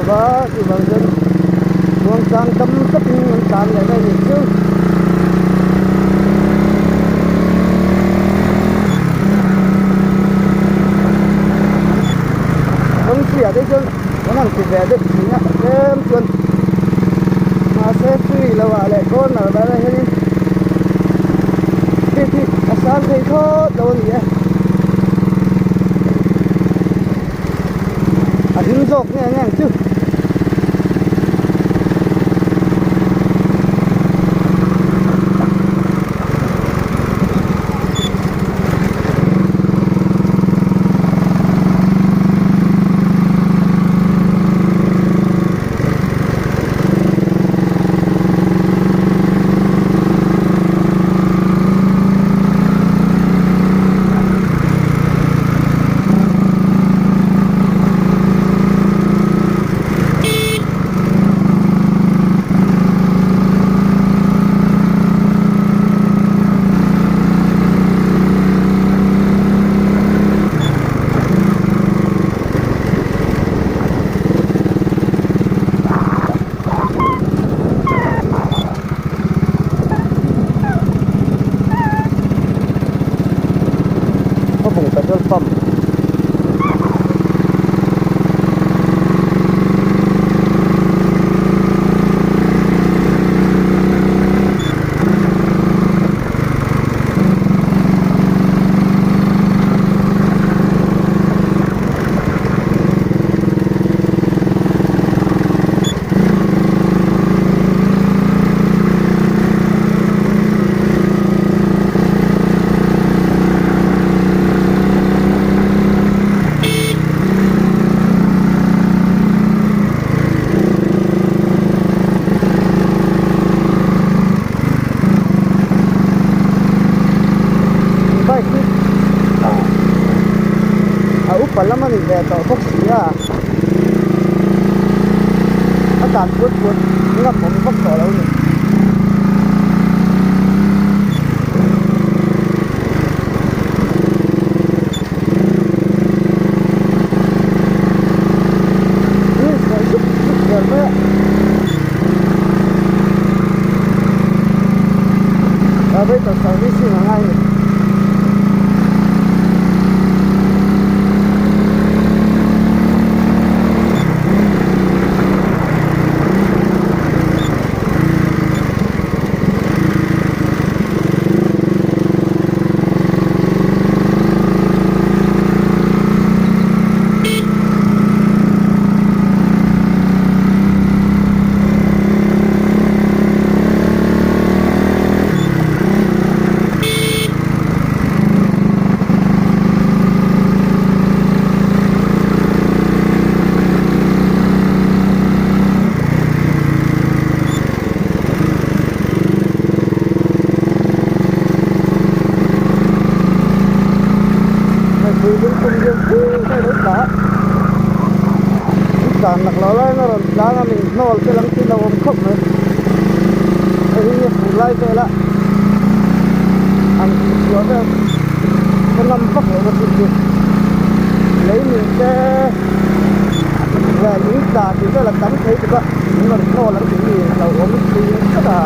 va chuvang chuan muangchang dam tawpin an tlan leh mai a nih chu. Kawng sirah te chuan kan han ti ve deuh thin a tlem chuan mahse free lo ah leh corner velah hianin speed hi a sang thei thlawt lo a ni e. A hlim zawk nge nge ang chu. Khawbung petrol pump Bike hi a upa lam a ni ve tawh bawk si a a tlan put put ngam awm vak tawh lo a ni. Servicing a ngai a ni. Mipui lungtum deuh fur mai lo tla a an tlan lak loh laiin a rawn tlang a min hnawl te lam chu a lo awm khawp mai hei hi a fur lai vel a an chhuah vel ka ngam vak loh na chin chu lei min te leh lung tla tih vel a tam thei tuk a an rawn hnawl ang tih mi a lo awm thin tlat a.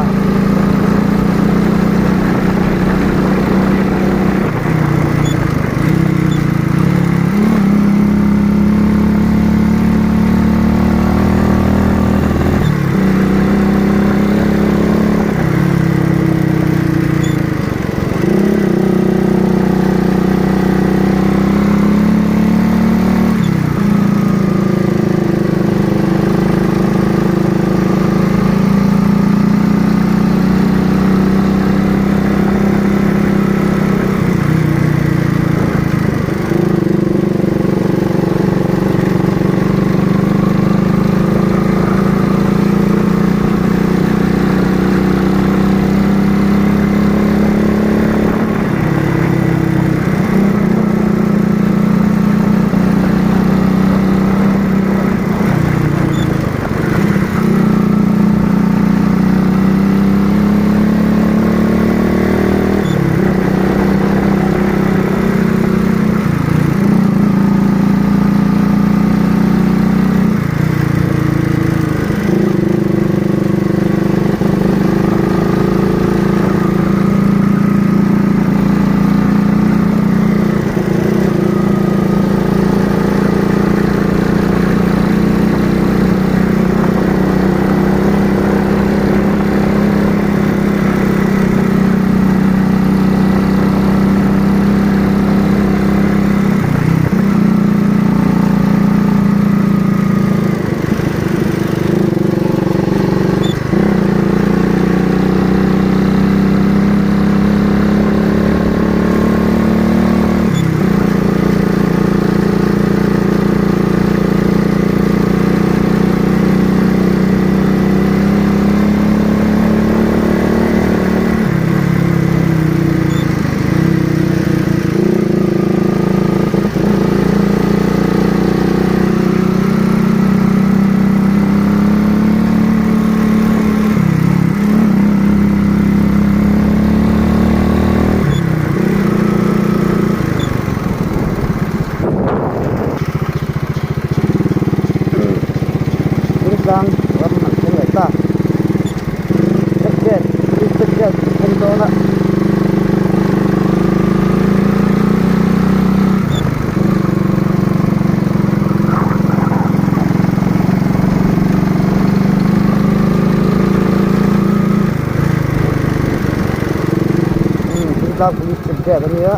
Thingtlang police check gate a nia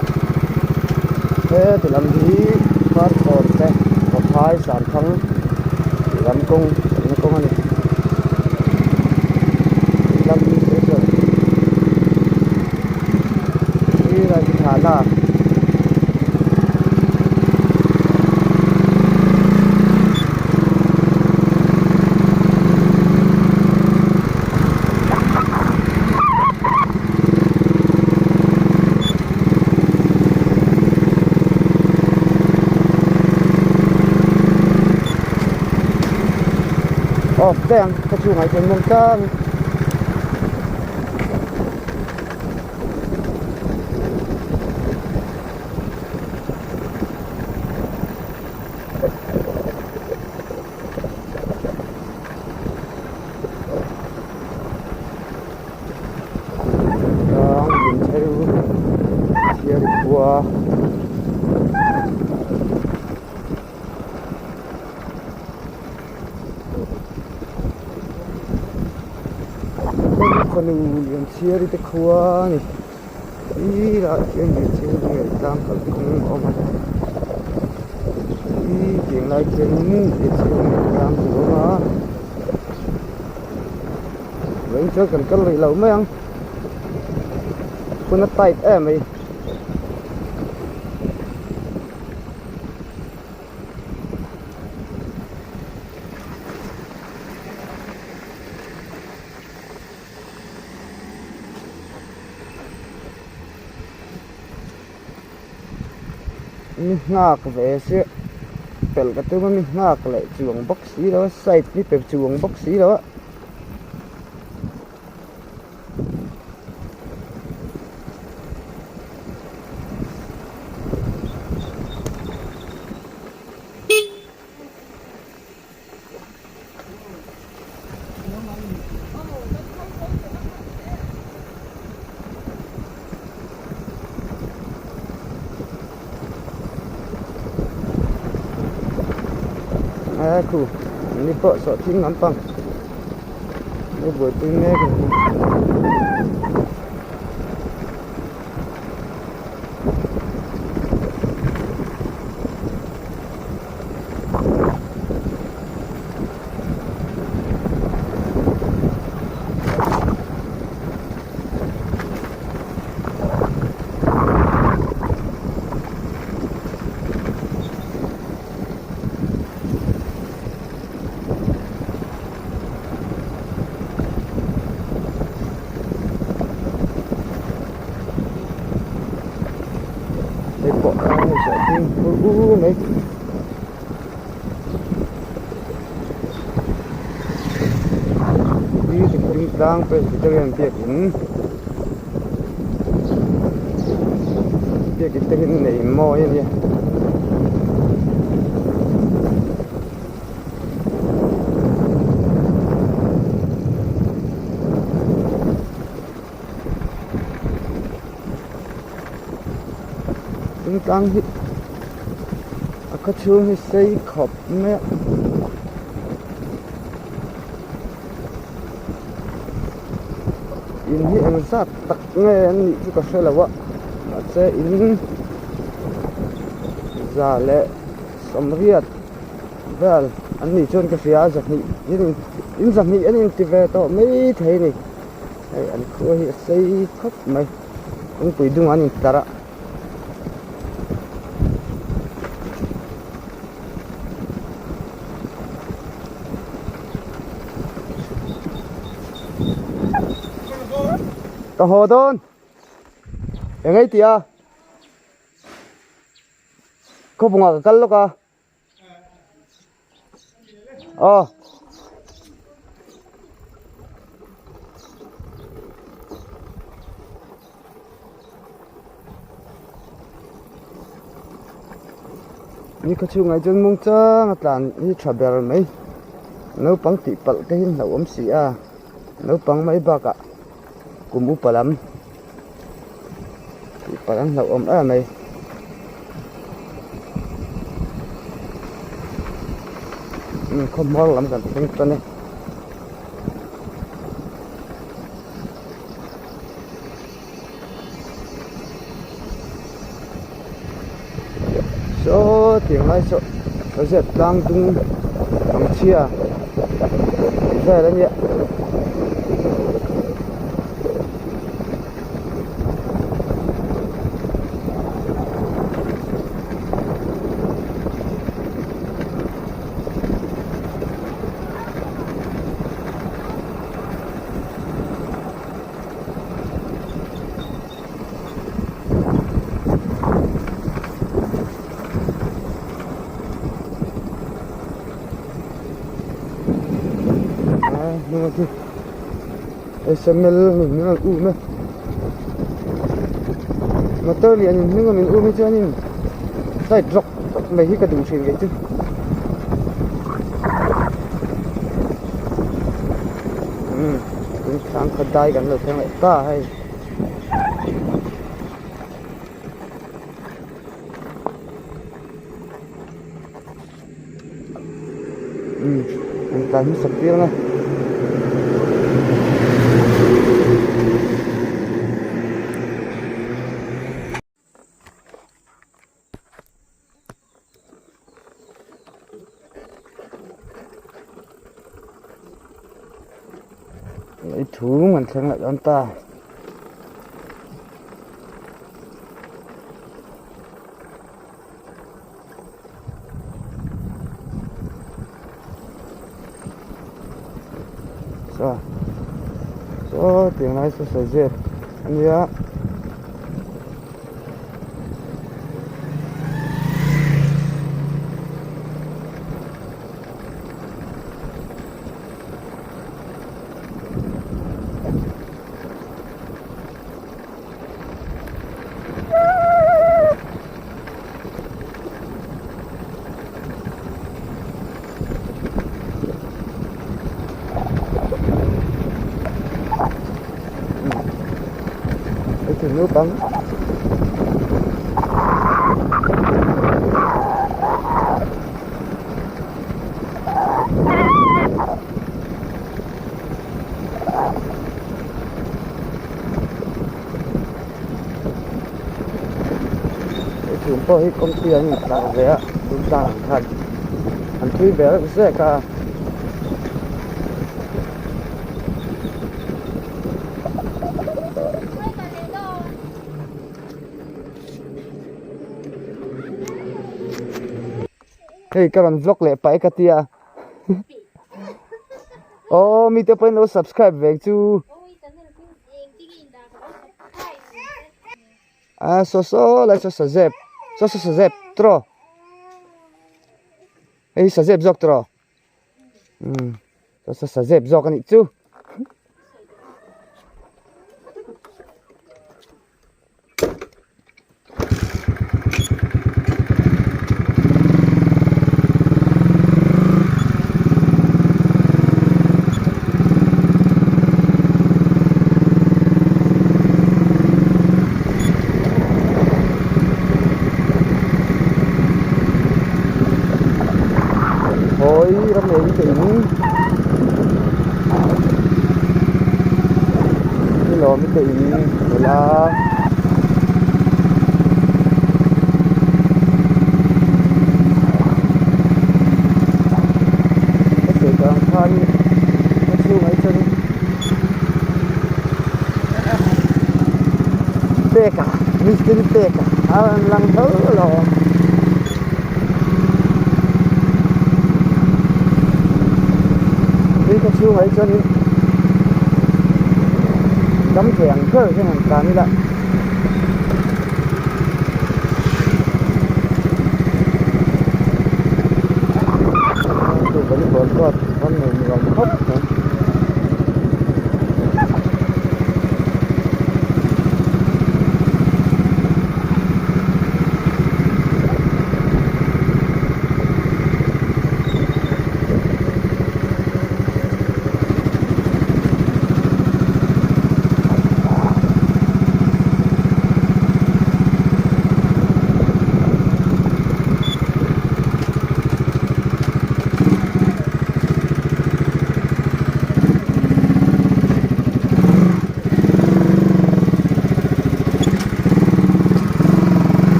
heti lam hi Farkawn te Vaphai Santhang tih lam kawng kalna kawng a ni Thingtlang police station hi Rajthana. Aw daih ang ka chungah hian muang tlang in. Tlang inchheu chhiar khua khawnu lian chhiar te khua a ni ih khian lian chhiar tlang kalkawng a awm a ih tiang lai khianin lian chhiar tlang a awm a. Vawiin chuan kan kal rih loh mai ang hun a tight em mai mi nghak ve sia pelh ka tum a mi nghak leh chuang bawk si lo a side hi pe chuang bawk si lo a. A khu ni pawh sawhthing lampang a buaipui mek a ni. Hei pawh a sawhthing phur ur mai. Hi Thingtlang Presbyterian biakin biakin te hi nei mawi a nia. Thingtlang hi a khaw chhung hi sei khawp mai a in hi eng zat tak nge an nih chu ka hre lo a mahse in za leh sawmriat vel an nih chuan ka hria a zahnih in zahnih an inti ve tawh maithei a ni. Hei an khua hi a sei khawp mai kawngpui dung an intlar a. Ka haw dawn eng ei tih a khawpungah ka kal lawk a. Aw. Ni khaw chhungah chuan mawng chang a tlan hi tha ber mai naupang tih palh te hi hlauhawm si a naupang mai bakah kum upa lam tih palh an hlauhawm em mai. Khaw hmawr lam kan thleng tan e. Saw tiang lai saw Saziat tlang dung ang chhia tih vel a nia. SML min hming an um e motor lian in hming a min um hi chuanin side rawk mai hi ka duh thin kei chu. Sangkhat dai kan lo thleng leh ta hei. Umm an tlan hmasa piang a. Lei thum an thleng leh dawn ta. Saw saw tiang lai saw saw zep a nia. Naupang Chung pawh hi kawngpui an intlar ve a tun tlang ang khan an thui ve reuh zek a. Hei ka rawn vlog leh paih ka tia aw mite pawhin lo subscribe ve chu a saw saw lai saw sazep saw saw sazep tiraw hei sazep zawk tiraw. Umm sa sa zep zawk a nih chu. Hawi ram ei te in ni lawm te in nula ka sawi tawh ang khan a chhungah hi chuan pek a mistiri pek a a rawn lang tho alawm. Tui khaw chhungah hi chuanin dam thei ang ber hian han tlan ila. Volleyball court rawn nei ni awm khawp mai.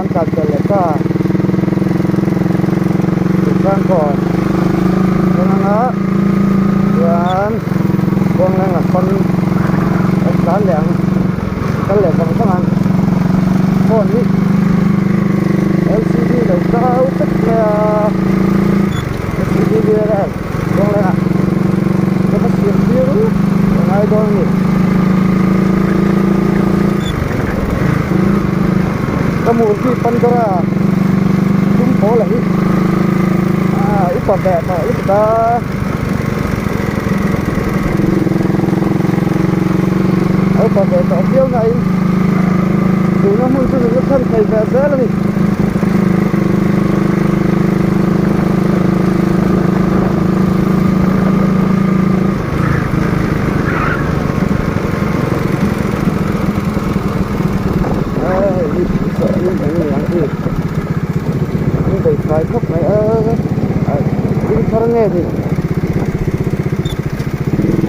kan tlan pel leh ta Thingtlang kawn thleng anga chuan kawng leng lam pawn kan tlan leh ang kal leh vang vang ang phone hi lcd lo zau vek mai a lcd vel a kawng lengah ka va siam tir a ngai dawn a ni. Ka murgi Pandora dum pawl a hi ah upa ve tawh lutuk a. A upa ve tawh viau na in tuna hmun chu min la thlen thei ve zel a ni. Bei fai khawp mai a ding thar nge ni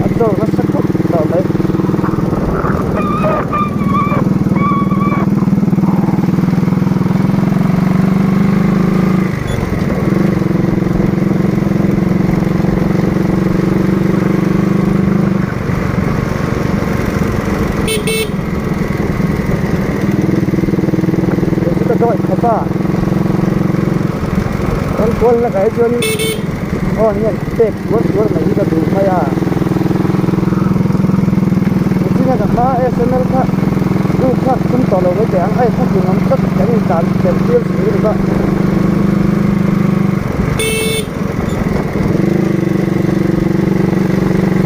a chaw nasa khawp tawh mai. Ka dawih khawp a kan kual lakah hi chuanin aw hian pek tuar tuar mai hi ka duh mai a nichina ka hma sml kha lut kha tum tawh lo mai teh ang a kha hlun awm tlat kan intlan tel tir si lutuk a.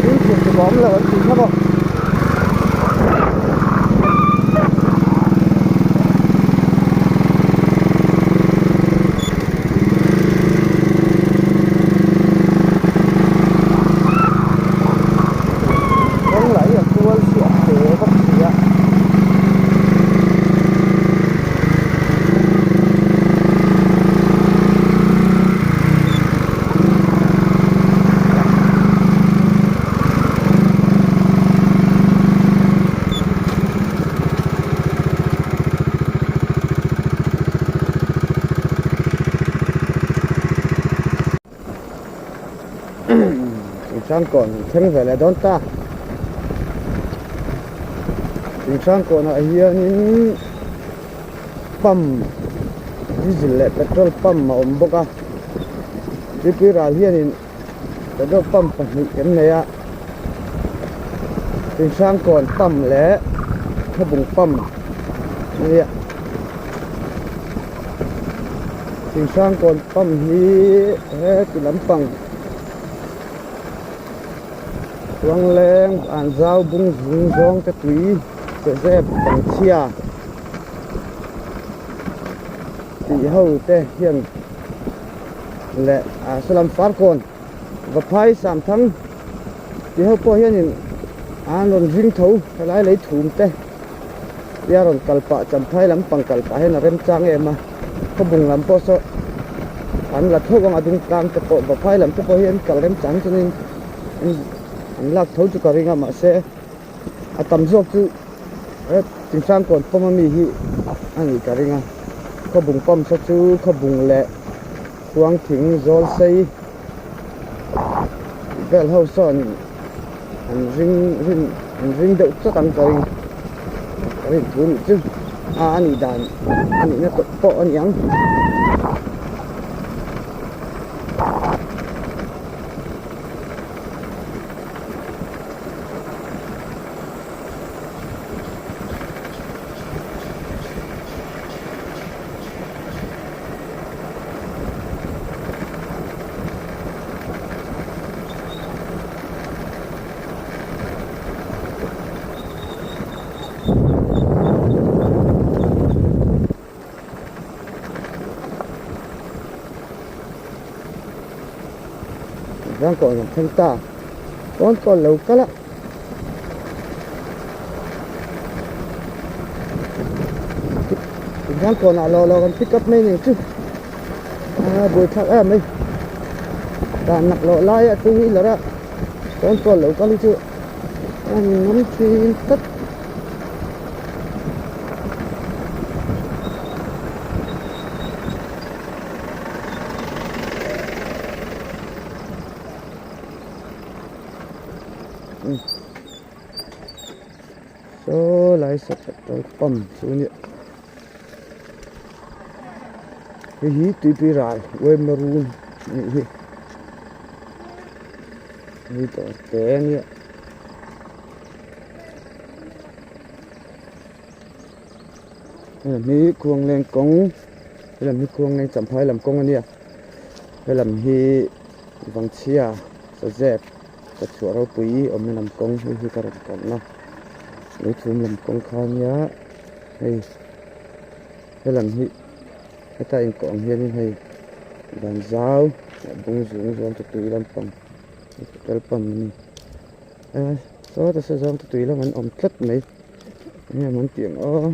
Fimkhur tuk a awm lo an tih kha maw. Kawng lah hi a kual si a te bawk si a. Thinghrangkawn thleng ve leh dawn ta Thinghrangkawnah hianin pump diesel leh petrol pump a awm bawk a tuipui ral hianin petrol pump pahnih kan nei a Thinghrangkawn pump leh Khawbung pump a nia. Thinghrangkawn pump hi heti lampang Tuangleng an zau bung zung zawng te tui che zep pangchhia tih ho te hian leh ah saw lam farkawn Vaphai Samthang tih ho pawh hianin an rawn ring tho helai lei thum te. Tia rawn kal pah Champhai lampang kal pah hian a remchang em a, khawbung lam pawh saw an la tho ang a dung tlang te pawh Vaphai lam te pawh hi an kal remchang chuanin an lak tho chu ka ring a mahse a tam zawk chu he Thinghrangkawn pawm ami hi a nih ka ring a, khawbung pump saw chu khawbung leh khuangthing zawl sei vel ho sawn. An ring rin an ring deuh tlat ang ka ring ka rin thu nih chu a a nih dan a nihna tawh pawh a ni ang. Rang kawn an thleng ta pawn kawn lo kal a rang kawn ah lawh lawh kan pick up mai nen chu a buaithlak em mai dan nak loh lai a two wheeler a pawn kawn lo kal hi chu a ninawm thin tlat. Ani saw lai saw petrol pump chu nia hei hi tuipui ral uaima run anih hi hei dawr te ania. Helam hi khuangleng kawng helam hi khuangleng champhai lam kawng ania helam hi vangchhia sazep ka chhuah ropui awmna lam kawng hei hi ka rawn kalna leithum lam kawng kha ania hei helam hi heta inkawh ang hianin hei vanzau leh bungzung zawng te tui lampang petrol pump a ni sawta saw zawng te tui lam an awm tlat mai. Enge an tih ang aw.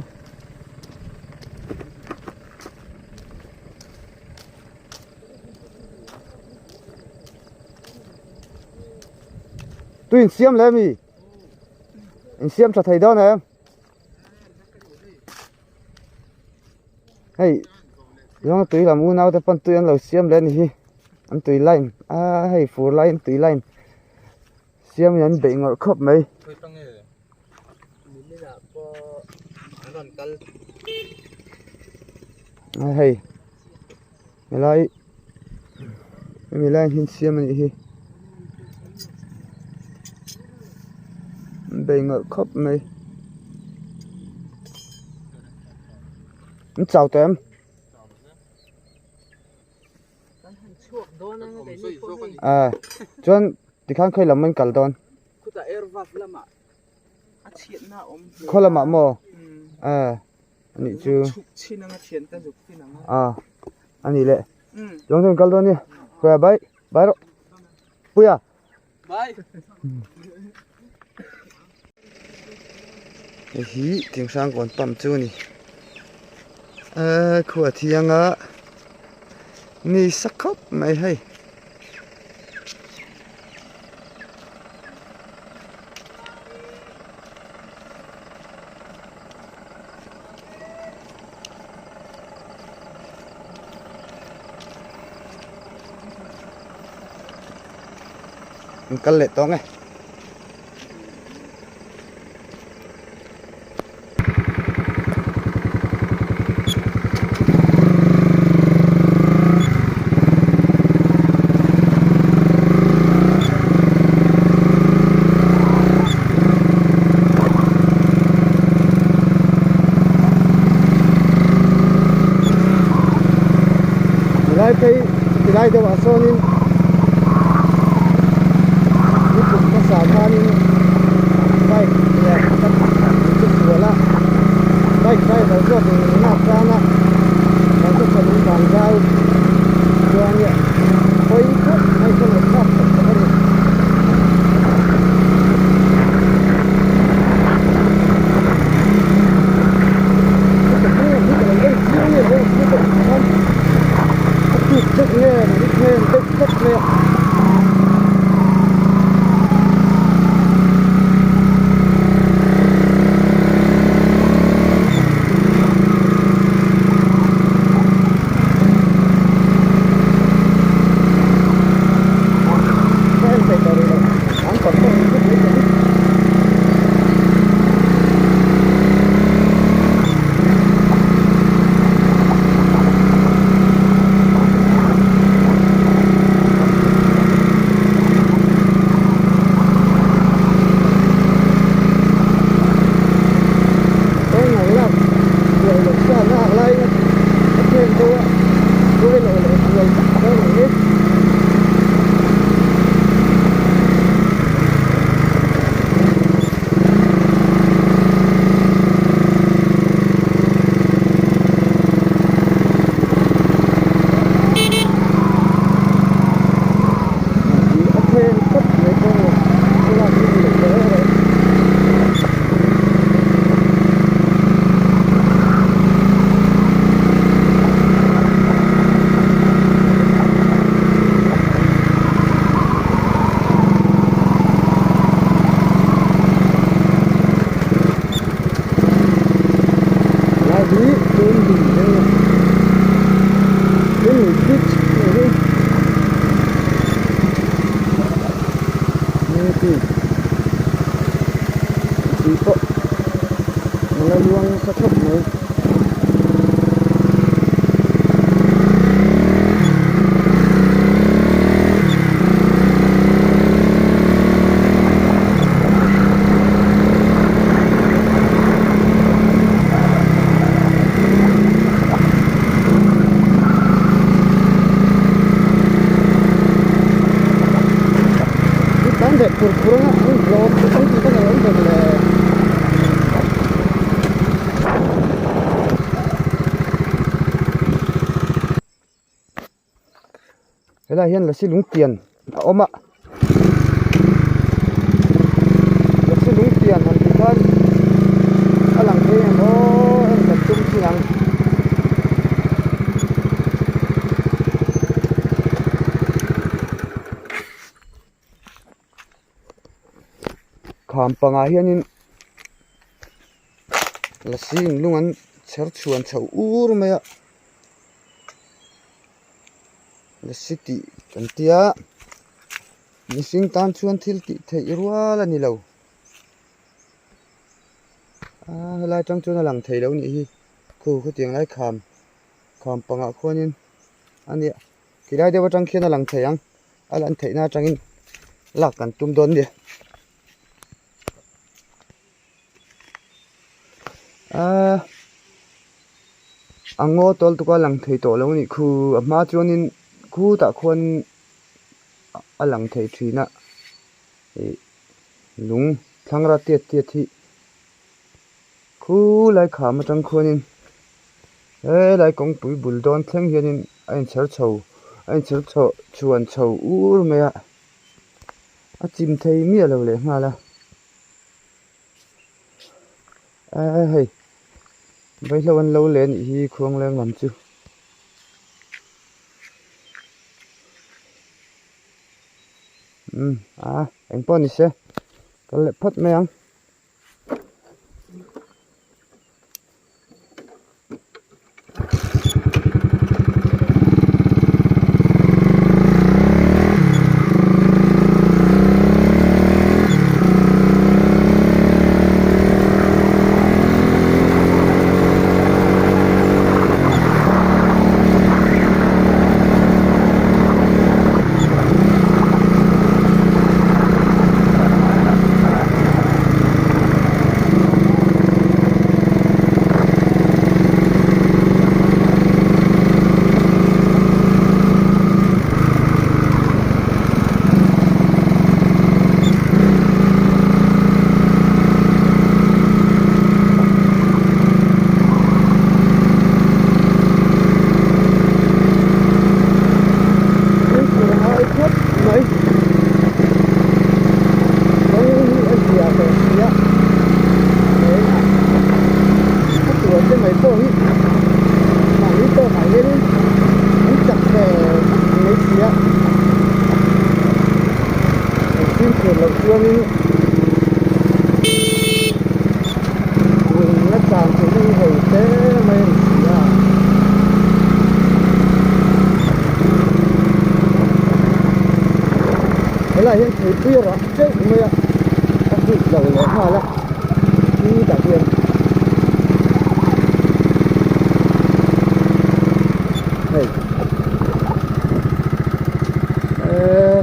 Tui in siam leh ami? In siam tha thei dawn em? Hei zawng tui lam unau te pawn tui an lo siam leh a ni hi an tui line a hei fur laiin tui line Siam in an beih ngawrh khawp mai. A hei helai hemi lai hian siam a nih hi an bei ngawrh khawp mai an chau tawh em. A chuan tikhan khawi lam an kal dawn khaw lamah maw a anih chu a anih leh chuan chuan kal dawn nia khawiah bye bye rawh puia. Hei hi thinghrang kawn pump chu a ni eee khua thiang a ni sa khawp mai hei. An kal leh tawng e. Helai phei tilai deuh ah sawnin nikum hmasa khanin bike leh truck an che sual a bike driver zawkin min a tan a kan khaw chhan in van zau chuan hawi khawp mai chuan a thlak tak tak a ni. Tui pawh a la luang nasa khawp mai. Kan leh phur phur anga an hlawm vek ang tih ka ngaih awm ve mawle. Helaiah hian lasi lungtian a awm a lasi lungtian han tih khan a lang thei em aw en kan tum thin ang. Kham pangah hianin lasi in lung an chher chhuan chho ur mai a lasi tih kan tia mihring tan chuan thil tih theih rual a ni lo aa helai atang chuan a lang thei lo nih hi khu khutiang lai kham kham pangah khuanin a nia. Ti lai deuh atang khian a lang thei ang a lan theihna atangin lak kan tum dawn nia aaa a ngaw tawl tuk a lang thei tawh lo anih khu a hma chuanin khutah khuan a lang thei thin a ih lung thlangra tiat tiat hi Khulai kham atang khuanin helai kawngpui bul dawn thleng hianin a inchher chho a inchher chho chhuan chho ur mai a a chim thei miah lo leh nghal a eee hei vaihlo an lo leh anih hi khuangleng lam chu. Umm a engpawh ni se kal leh phawt mai ang. Fimkhur a ngai khawp mai kawng hi a zia tawh si a tunah a tur te mai pawh hi mahni tawkah hianin an chak ve vek mai si a an fimkhur loh chuanin nunna chan theihna hi ho te mai a ni si a. Helaiah hian theipui a rah teuh mai a a hmuh lo leh nghal a khitah hian hei eee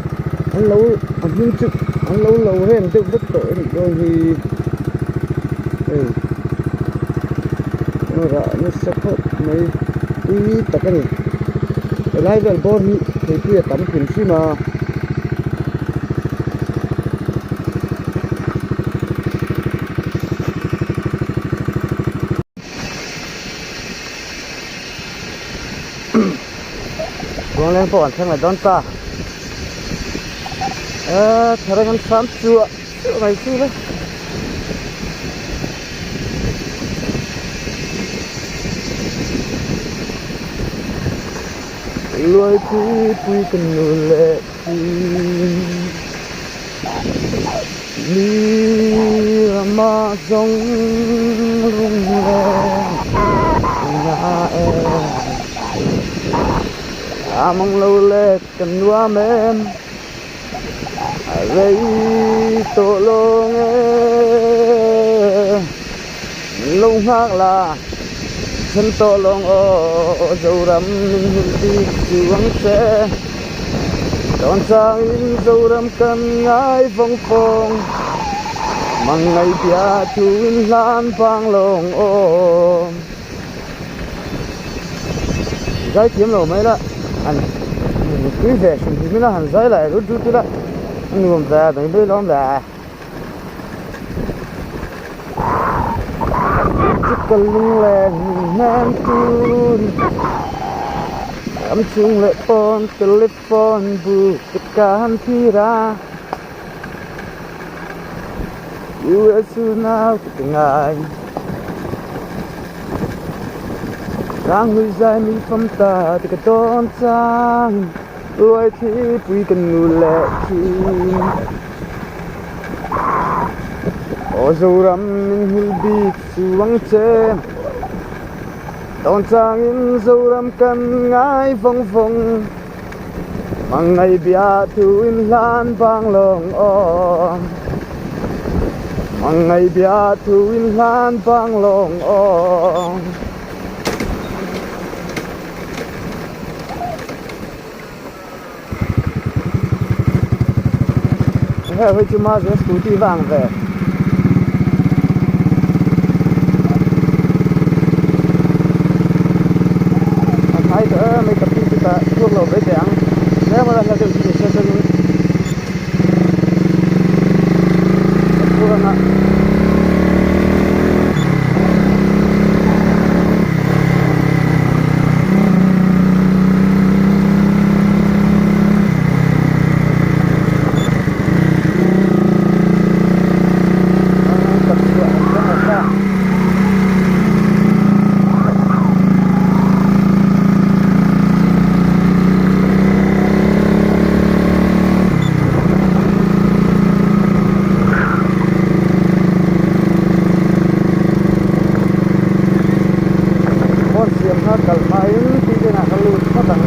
an lo a hming chu an lo lo rem deuh vek tawh a nih dawn hi hei a rah nasa khawp mai tui tak a ni helai vel bawr hi theipui a tam hrim hrim a. Kawng leng pawh an thleng leh dawn ta eee thareng an hram chuah chuah mai chu le. Luai pui pui ka nu leh thin mi rama zawng rung leh na em a mawng lo leh ka nuam em a rei tawh lo nge. Min lo nghak la, then tawh lawng aw, Zoram min hrilh bik chu ang che. Tawn changin Zoram kan ngai vawng vawng, mang ngaihbia thu in hlan vang lawng aw. Zai thiam lo mai la, han tui ve hrim hrim ila, han zai lah rut rut ila, a nuam ve mai mai lawm le. Chika lunglen hnem tun ram chung leh pawn telephone buk te kan thlir a US chu nau te ka ngai Hranghlui zai mi fam ta te ka dawn chang Ruai thipui ka nu leh thin. Aw Zoram min hil bik chu ang che Tawn changin Zoram kan ngai vawng vawng Hmangaih bia thu in hlan vang lawng aw Hmangaih bia thu in hlan vang lawng aw. Hei hei chu ma chu scooty va ang ve. A hnai tawh em mai ka pi chu tah chhuak lo mai teh ang. Tlem a la hla deuh chu ni se chuanin ka phur ang a. Phone siam kha kal hmain tih ah ka lut phawt ang.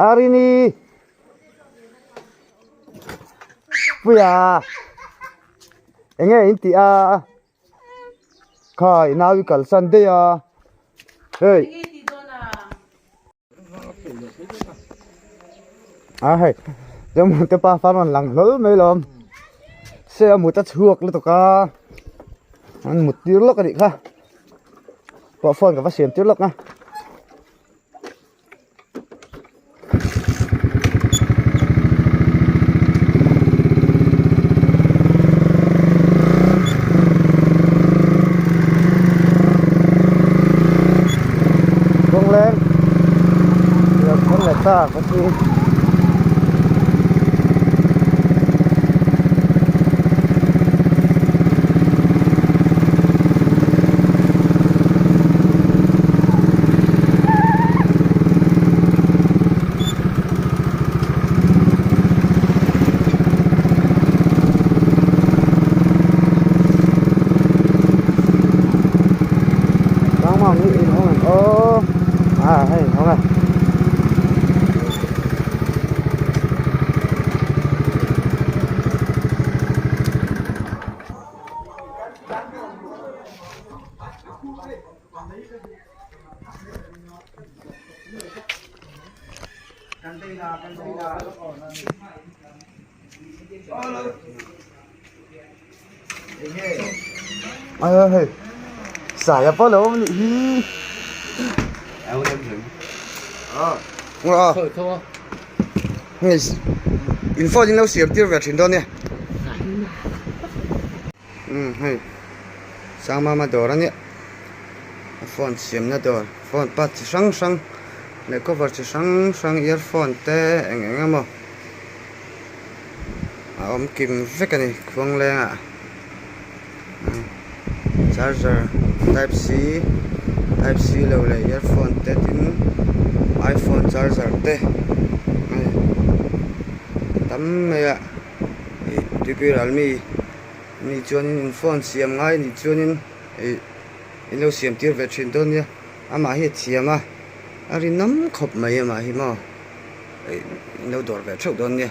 Arini Puia enge in tih a khai nau i kalsan daih a hei. A hei chuan te pa fan rawn lang hlawl mai lawm se a mut a chhuak lutuk a an mut tir lawk a nih kha pawh phone ka va siam tir lawk a. Kawngleng lo thleng leh ta ka chu. Tangmang hi inhawng em aw a hei inhawng e. Ai hei sai pawh lo awm anih hi in phone in lo siam tir ve thin dawn nia umm hei sangmama dawr a nia a phone siamna dawr phone part chi hrang hrang leh cover chi hrang hrang earphone te eng eng emaw a awm kim vek a ni khuang lengah charger type c type c lo leh earphone te tin iphone charger te tam mai a ih tuikural mi. Ni chuanin in phone siam ngai anih chuanin ih in lo siam tir ve thin dawn nia amah hi a thiam a a rinawm khawp mai amah hi maw ih in lo dawr ve theuh dawn nia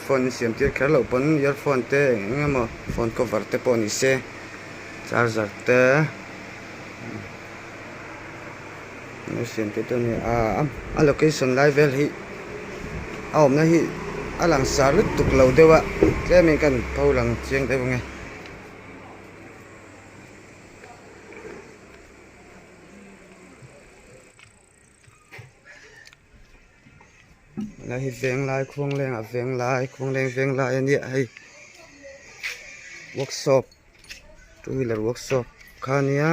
phone in siam tir kher loh pawn earphone te eng eng emaw phone cover te pawh ni se charger te. Lo siam te chu a ni a a location lai vel hi a awmna hi a langsar lutuk lo deuh a tlemin ka han pho lang chiang deuh ang e. Helai hi venglai khuanglengah venglai khuangleng venglai a nia hei workshop two wheeler workshop kha a nia.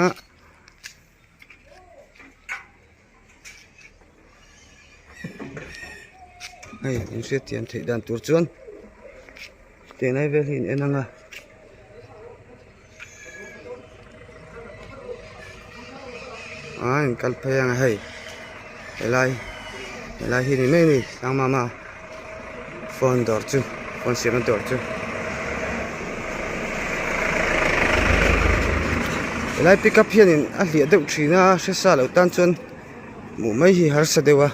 Hei in hriatthiam theih dan tur chuan tiang lai vel hi in en ang a. A in kal phei ang a hei helai helai hi ni mai a ni Sangmama phone dawr chu phone siamna dawr chu. Helai pickup hianin a hliah deuh thin a hresa loh tan chuan hmuh mai hi harsa deuh a.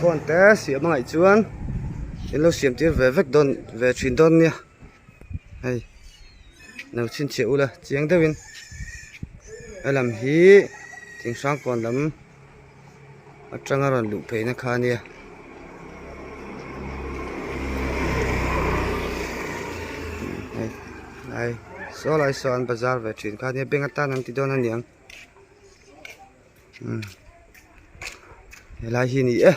Phone te siam a ngaih chuan in lo siam tir ve vek dawn ve thin dawn nia hei lo chhinchhiah ula chiang deuhin helam hi thinghrang kawn lam. Atanga rawn luh pheihna kha a nia. Hei lai saw lai saw an bazar ve thin kha a nia bank atan an ti dawn a niang umm helai hi a ni e.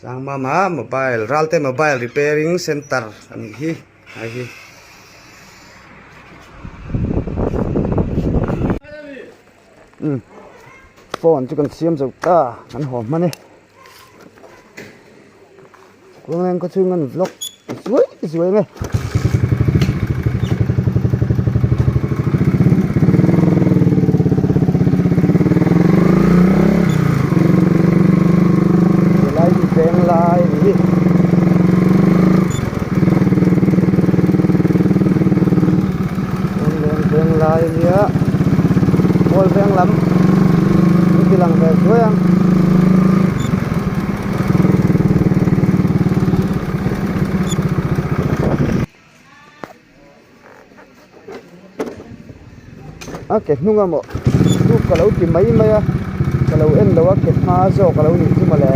Sangmama mobile Ralte mobile repairing center a nih hi hei hi. Umm phone chu kan siam zo ta kan haw hman e kawng khaw chhung an vlog zuai zuai ang e. Helai hi veng lai a ni hi. Veng lai a nia mual veng lam an ti lang ve zuai ang. A ke hnung a maw chu ka lo ti mai mai a ka lo en lo a ke hma zawk a lo nih chu mawle.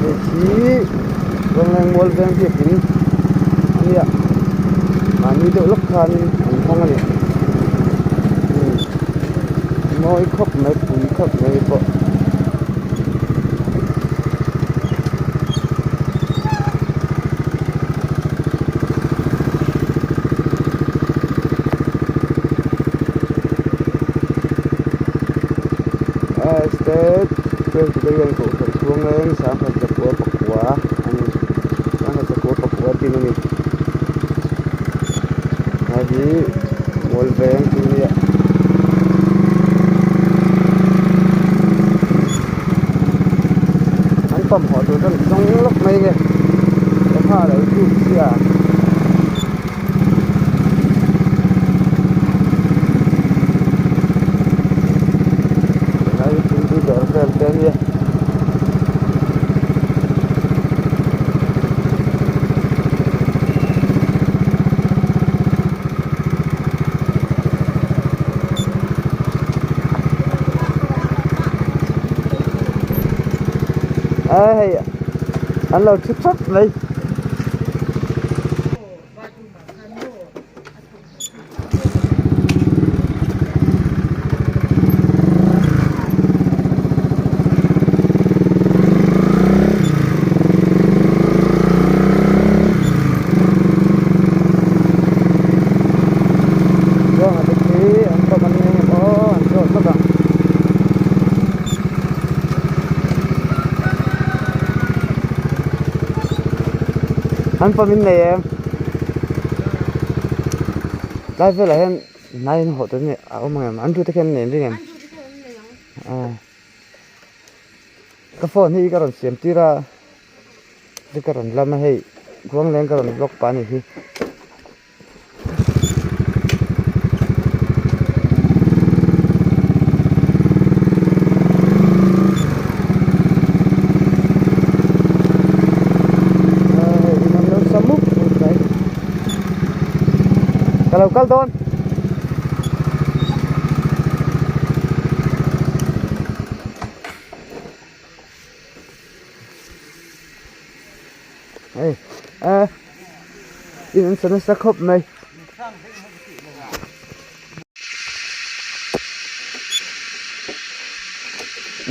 Hei hi Rawngleng mual veng biakin a nia mahni deuh lawk khanin an hawng a ni mawi khawp mai pui khawp mai pawh. State Presbyterian Kohhran chhung eng sangkhat zakua pakua a ni sangkhat zakua pakua tin a ni hei hi Mualveng chu nia. An pawmhawh tur chuan zawng lawk mai nge sangha lo chhuk sia. Helai hi thingpui dawr vel te a nia. A hei an lo thi thap mai. An pump in nei em? Tlai velah hian hnai an hawh tur a awm ang em? An tute khian an nei an ring em? Ka phone hi ka rawn siam tir a ka rawn lam a hei khuangleng ka rawn vlog pah a ni hi. Ka lo kal dawn. Hei eh in an sa nasa khawp mai.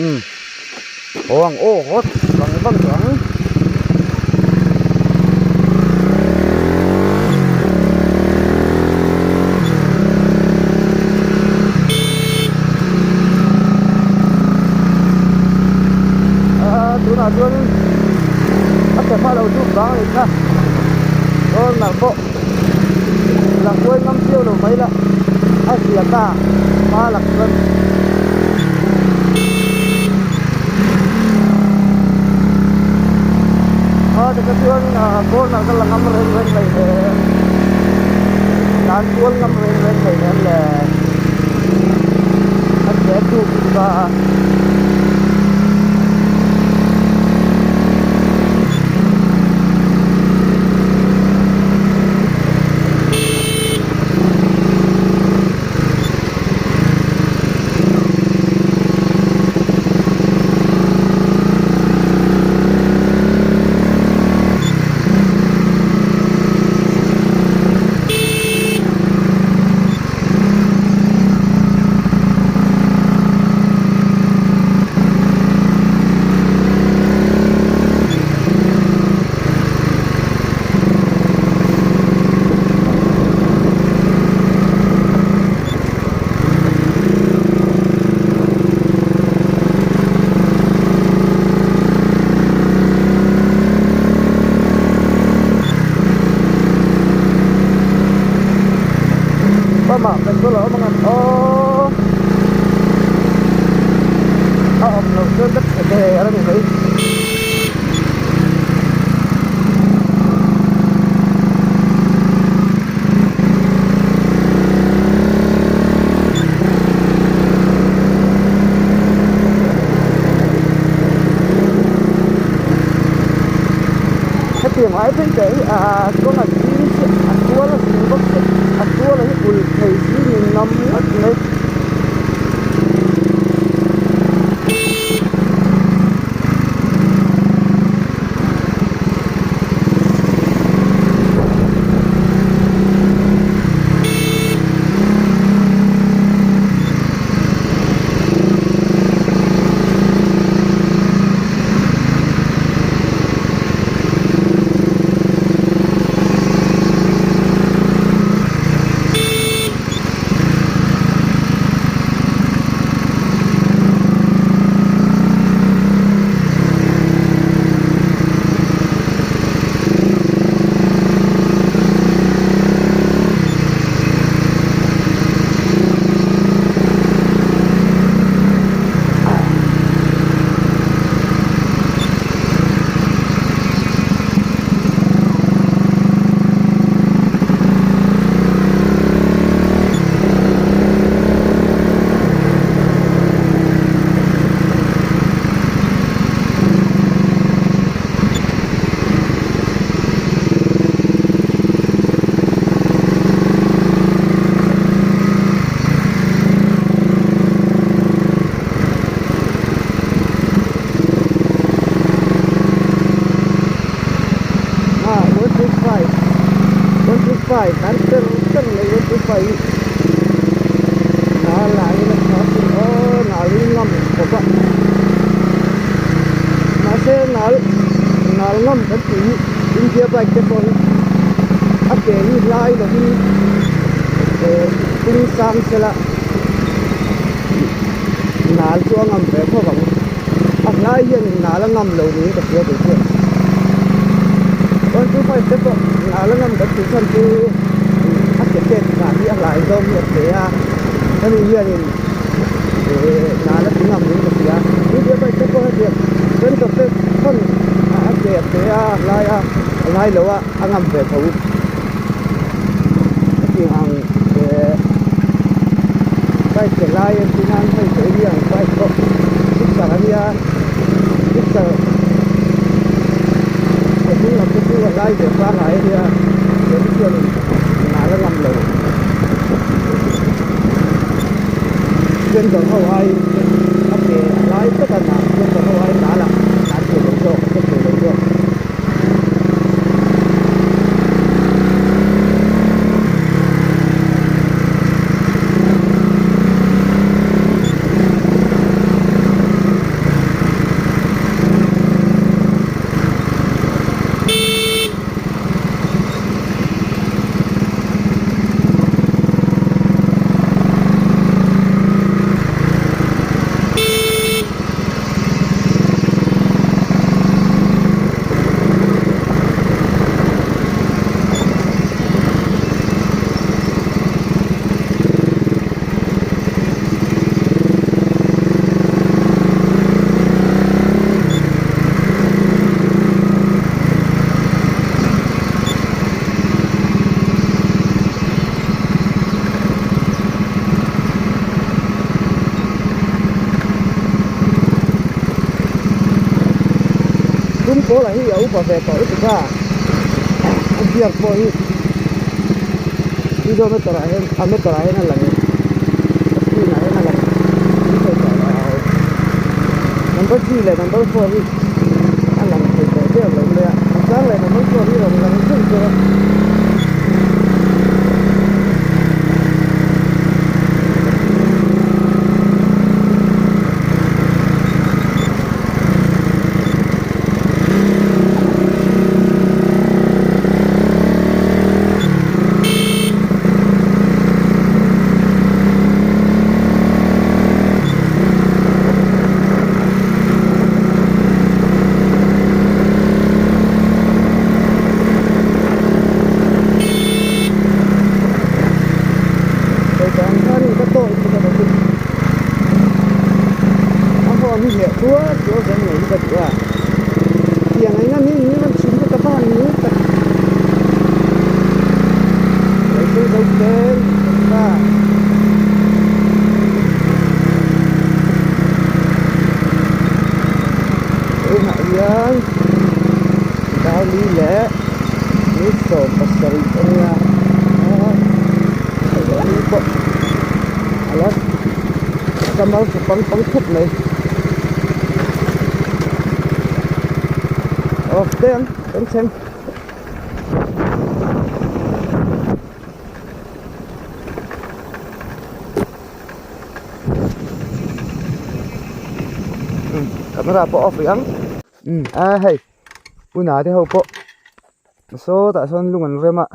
Umm haw ang aw haw vang vang tawh ang. Aaa tunah chuanin a chhe hma lo chu bang a nih kha corner pawh la huai ngam chiau lo mai la a zia ta hma lak chuan. A tikha chuanin aa corner ka la ngam reng reng mai hle tan kual ngam reng reng mai hle le a che tuk tuk a. Pama petrol a awm ang aw a awm loh chuan ka chhe der a ni mai. Hetiang lai phei te hi ah kawng a zing chiah a tual a zing bawk si a tual a hi ul thei si ni ngam ngawt mai. Ah 125 125 tan ter ter mai 125 hi nal ah hian a tha sin aw nal hi ngam khawp a mahse nal nal ngam kan tih hi India bike te pawh hi a ke hi hlai lovin eh tung sang sela nal chu a ngam ve khawp ang a hlai hian nal a ngam lo niin ka hria kei chuan. 125 te pawh nal a ngam kan tih chhan chu a ke pek ngah hi a hlai zawng hi a pe a hemi hianin eh nal a ti ngam in ka hria india bike te pawh hetiang centre pek pawn a ke a pe a a hlai a a hlai lo a a ngam ve tho hetiang ang eh bike ke lai en tih nan hei hei hi ang bike pawh sixer a nia sixer a hnung lam te chu a lai ve pangngai a nia he te chuanin nal a ngam lo candle ho aiin a ke a lai tlat a candle ho aiin nal a tlan thei lo zawk a che thei lo zawk. Tum pawlah hi a upa ve tawh lutuk a a biak pawh hi speedometer ah hian a meter ah hian a lang a screen ah hian a lang tui thei tawh lo number 3 leh number 4 hi a lang thei tawh der lo mai a a chang leh number 4 hi rawn lang zeuh zeuh a. A hawn hi hmeh tuar tuar zel mai hi ka duh a tiang eng ami ni rawn chhim te ka va han nung tak lo thil zo tlem ta. Tunah hian Darli leh ni 17 a nia a pawh a la summer tha pang pang khawp mai aw teng kan thleng. Camera pawh off rih ang a hei una te ho pawh sawtah sawn lung an rem a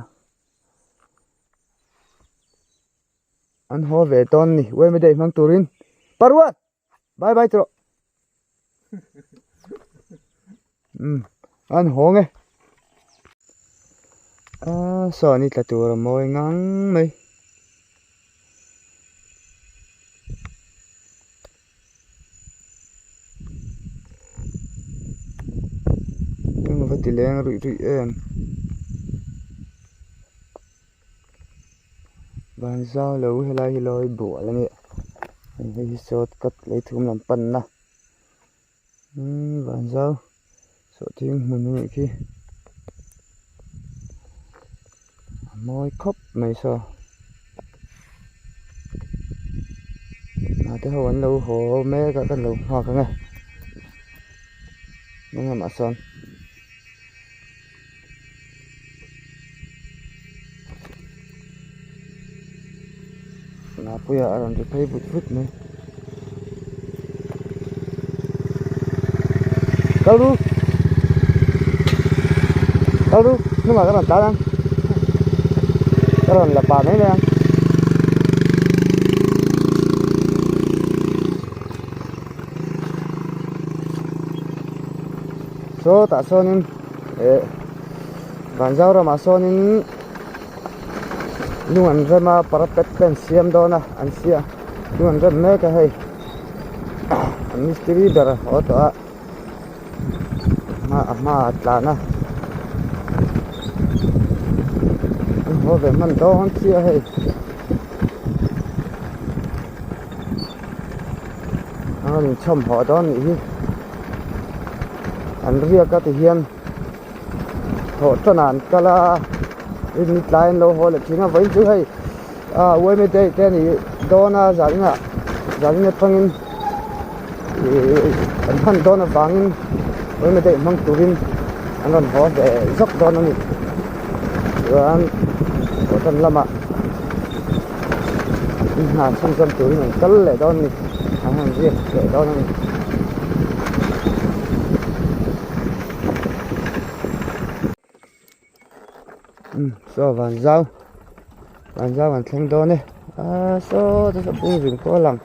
an haw ve dawn a ni uaime day hmang turin paruat bye bye tawh umm an hawng e aaa saw ni tla tur a mawi ngang mai. Engemaw ti leng ruih ruih em van zau lo helai hi lawi bual a nia hei hi short cut lei thum lam panna umm van zau sawhthing hmun a nih khi a mawi khawp mai saw hna te ho an lo haw mek a kan lo nghak ang e eng lamah sawn. Napuia a rawn ri phei vut vut mai kal ru kal ru hnungah ka rawn tlan ang ka rawn la pah mai mai ang. Sawtah sawnin eh. Vanzau ramah sawnin lung an rem a parapet te an siam dawn a an siam lung an rem mek a hei an mistiri ber a haw tawh a a hmaah a tlan a an haw ve hman dawn chiah a hei. A rawn inchhawm haw dawn nih hi an riak a ti hian thawh tan ah an kal a rin tlai an lo haw leh thin a vawiin chu hei ah uaime day te a ni dawn a zan inah zan in atangin ihh an hman dawn avangin uaime day hmang turin an rawn haw ve zawk dawn a ni chuan thawh tan lamah. An hna chhunzawm turin an kal leh dawn a ni an han riak leh dawn a ni. Umm saw vanzau vanzau an thleng dawn e ah saw te saw bung zing pawh a lang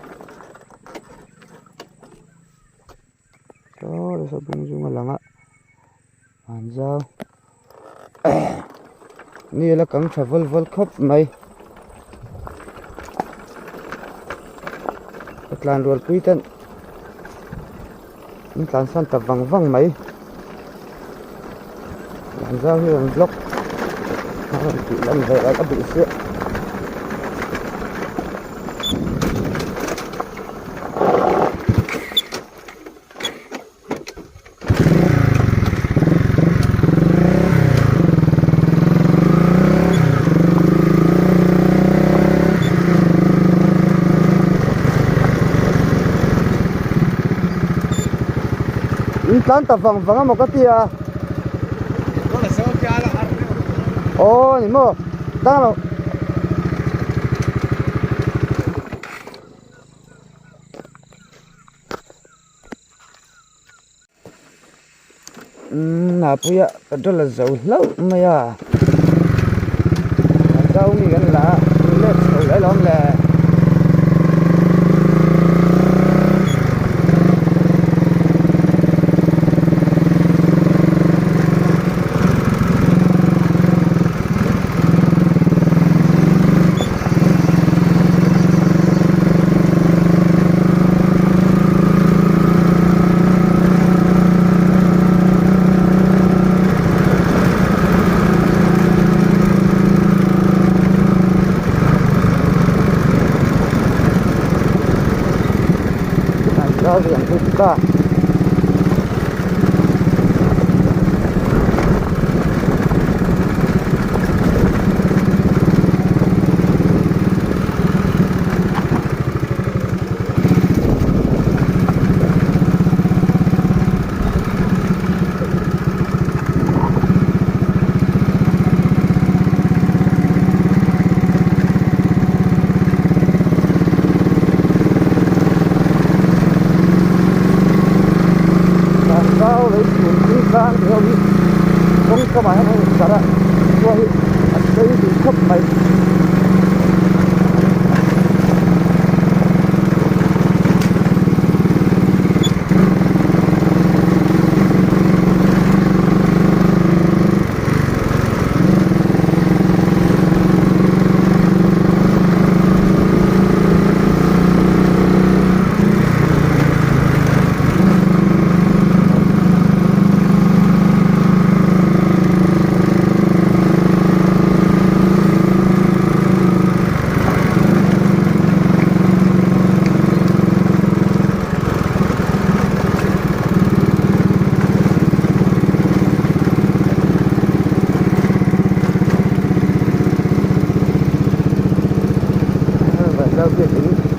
saw te saw bung zung a lang a vanzau. Ni la kang tha vawl vawl khawp mai ka tlan rual pui ten an tlan san ta vang vang mai an zau hi an block a rawn tih lan ve a ka duh sia. In tlan ta vang vang amaw ka ti a aw ni maw tang lo. Umm Napuia petrol a zo hlauh mai a a zau mi kan la a let chho leh alawm le. Ta. Vanzau lei chhun chungchang te ho hi kawng kamah hian a inzar a khua hi a sei duh khawp mai.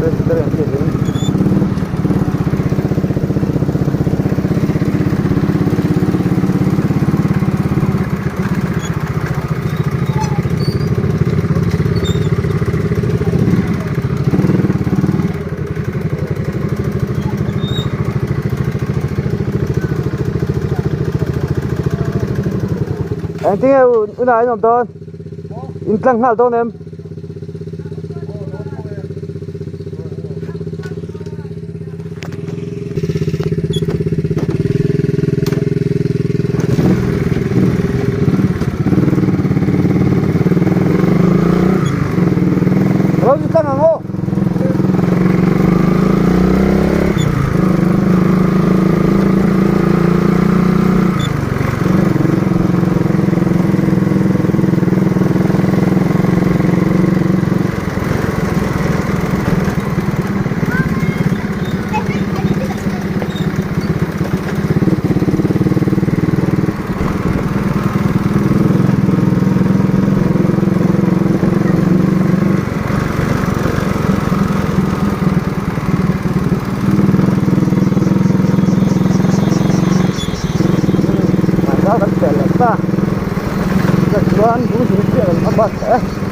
Presbyterian biakin Engtinge unah in awm dawn? In tlang nghal dawn em? Chuan lung thing chiah kan hma bak leh.